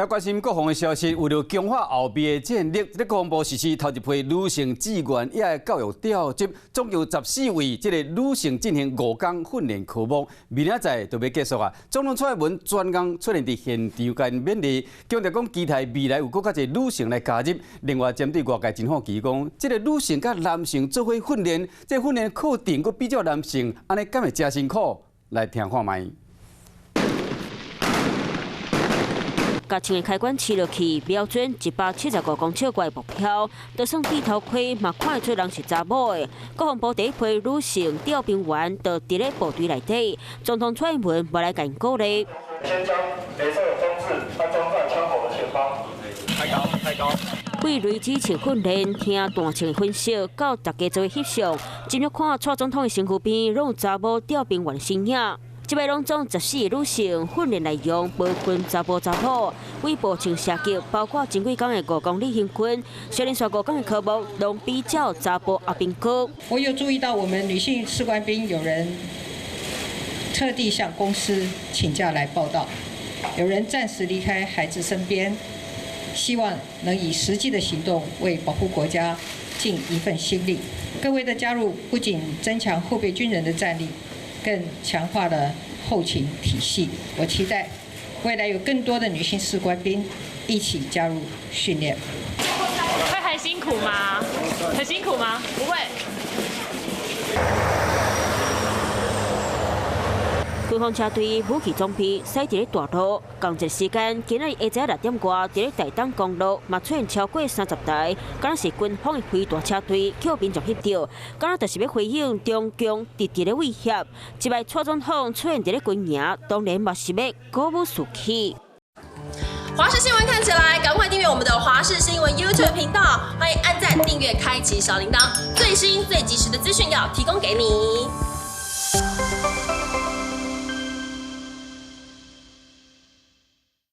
來關心國防的消息，為著強化後備的戰力，這個國防部實施頭一批女性志願役的教育調集，總共14位這個女性進行5工訓練科目，明仔載就欲結束啊。總統蔡英文專工出現佇現場共𪜶勉勵，強調講期待未來有閣較濟女性來加入。另外，針對外界真好奇講，這個女性佮男性做伙訓練，這個訓練課程閣比較男性，按呢敢會誠辛苦？來聽看覓。共槍的開關試落去，瞄準175公尺外目標，就算戴頭盔嘛看會出人是查某的。國防部第一批女性調兵員就佇咧部隊內底，總統蔡英文嘛來共𪜶鼓勵。先將鐳射裝置安裝在槍口的前方。太高，太高。對雷擊訓練，聽彈槍的分析，到大家做伙翕相，進入看蔡總統的身軀邊，攏有查某調兵員身影。這擺攏總14個女性訓練內容，無分查埔查某，為步槍射擊，包括前幾工的5公里行軍，小連續5工的科目，攏比較查埔阿兵哥。我有注意到，我們女性士官兵有人特地向公司請假來報到，有人暫時離開孩子身邊，希望能以實際的行動為保護國家盡一份心力。各位的加入，不僅增強後備軍人的戰力，更強化了後勤體系。我期待未來有更多的女性士官兵一起加入訓練。會很辛苦嗎？很辛苦嗎？不會。軍方車隊武器裝備駛佇咧大路，仝一個時間，今仔日下晝6點外，佇咧台東公路嘛出現超過30台，敢若是軍方的飛彈車隊，予民眾翕著，敢若就是欲回應中共直直的威脅。這擺蔡總統出現佇咧軍營，當然嘛是欲鼓舞士氣。華視新聞看起來，趕快訂閱我們的華視新聞 YouTube 頻道，歡迎按讚、訂閱、開啟小鈴鐺，最新最及時的資訊要提供給你。